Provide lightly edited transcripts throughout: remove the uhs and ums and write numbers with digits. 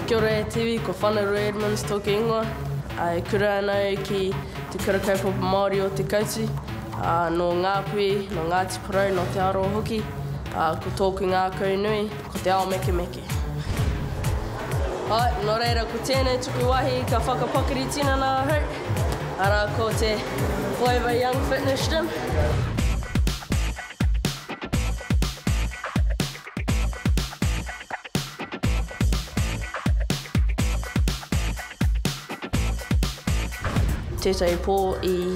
Kia ora e te iwi, ko Whanarua Edmonds tōku ingoa. E kura ana au ki Te Kura Kaupapa Māori o Te Koutu. Nō Ngāpuhi, nō Ngāti Porou, nō Te Arawa hoki. Ko tōku ngākau nui, ko te ao mekemeke. Āe, nō reira ko tēnei tuku wāhi ka whakapakari tinana ahau, arā ko te Forever Young Fitness Gym. Tētahi pō i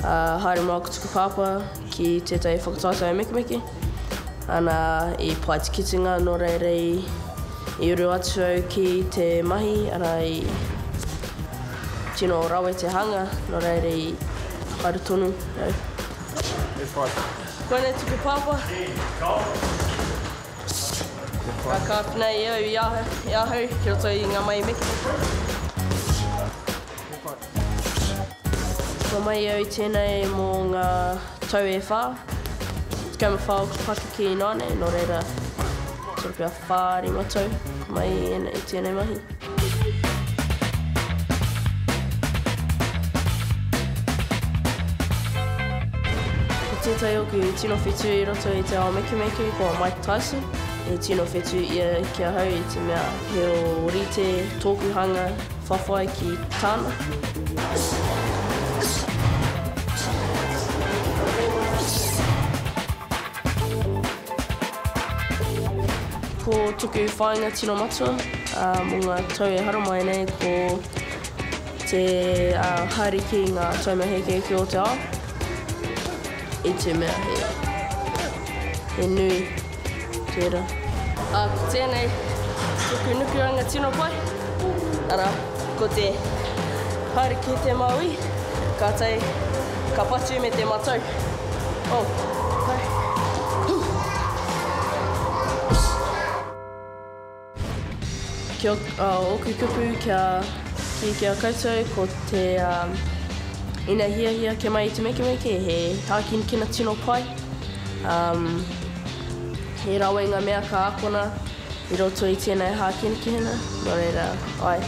haere mai ko taku pāpā ki tētahi whakataetae mekemeke. Ana i pai te kitenga nō reira i uru atu au ki te mahi, arā i tino rawe te hanga, nō reira i haere tonu au. Koinei tuku pāpā. Ka kāwhina i au i ahau ki roto i ngā mahi mekemeke. Kua mahi au i tēnei mō ngā tau e whā. 14 oku pakeke inānei, nō reira, toro pea whā, rima tau kua mahi i tēnei mahi. Ko tētahi oku tino whetū i roto i te ao mekemeke ko a Mike Tyson. He tino whetū ia ki ahau i te mea he ōrite tōku hanga whawhai ki tāna. Ko toku whāinga tino matua mō ngā tau e haramai nei ko te haere ki ngā taumahekeheke o te ao i te mea he nui tērā. Ā, ko tēnei toku nukuanga tino pai, arā, ko te haere ki te Māui, kātahi ka patu me te matau. Oh, hai. Hū. Ki ōku kupu kia kī ki a koutou ko te ina hiahia kia mai i te mekemeke he hākinakina tino pai. He rawe ngā mea ka akona i roto i tēnei hākinakina, nō reira, āe.